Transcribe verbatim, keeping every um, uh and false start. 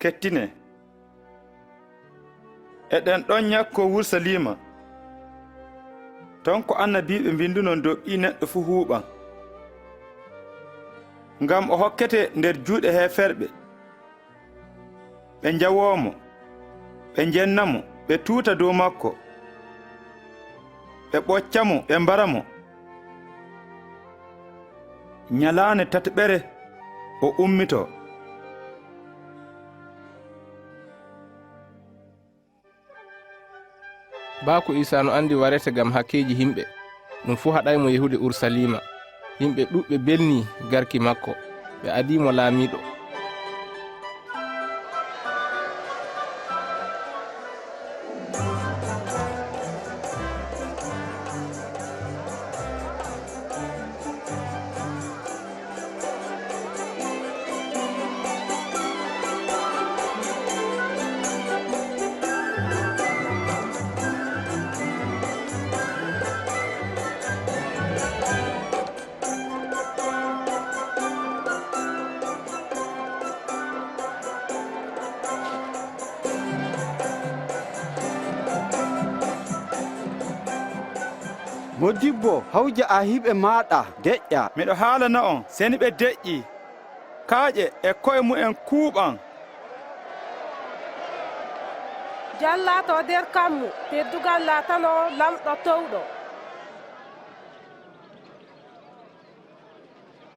Kettinee. Eɗen ɗon nyakko Ursaliima. Ton ko annabiiɓe mbinduno dow Ɓii Neɗɗo fuu huuɓan. Ngam o hokkete nder juuɗe heeferɓe. Ɓe njawoo mo, ɓe njenna mo, ɓe tuuta dow makko, ɓe ɓocca mo, ɓe mbara mo. Nyalaane tataɓere o ummitoo. Baaku Iisaa no anndi warete ngam hakkeeji himɓe, ɗum fuu haɗay mo yahude Ursaliima. Yimɓe ɗuuɗɓe belnii garki makko, ɓe adii mo laamiiɗo. Modibbo, hawja aahiiɓe maaɗa deƴƴa. Miɗo haalana on, seni ɓe deƴƴii. Kaaƴe e ko'e mumen kuuɓan. Jam laato nder kammu, teddugal laatano Laamɗo Toowɗo.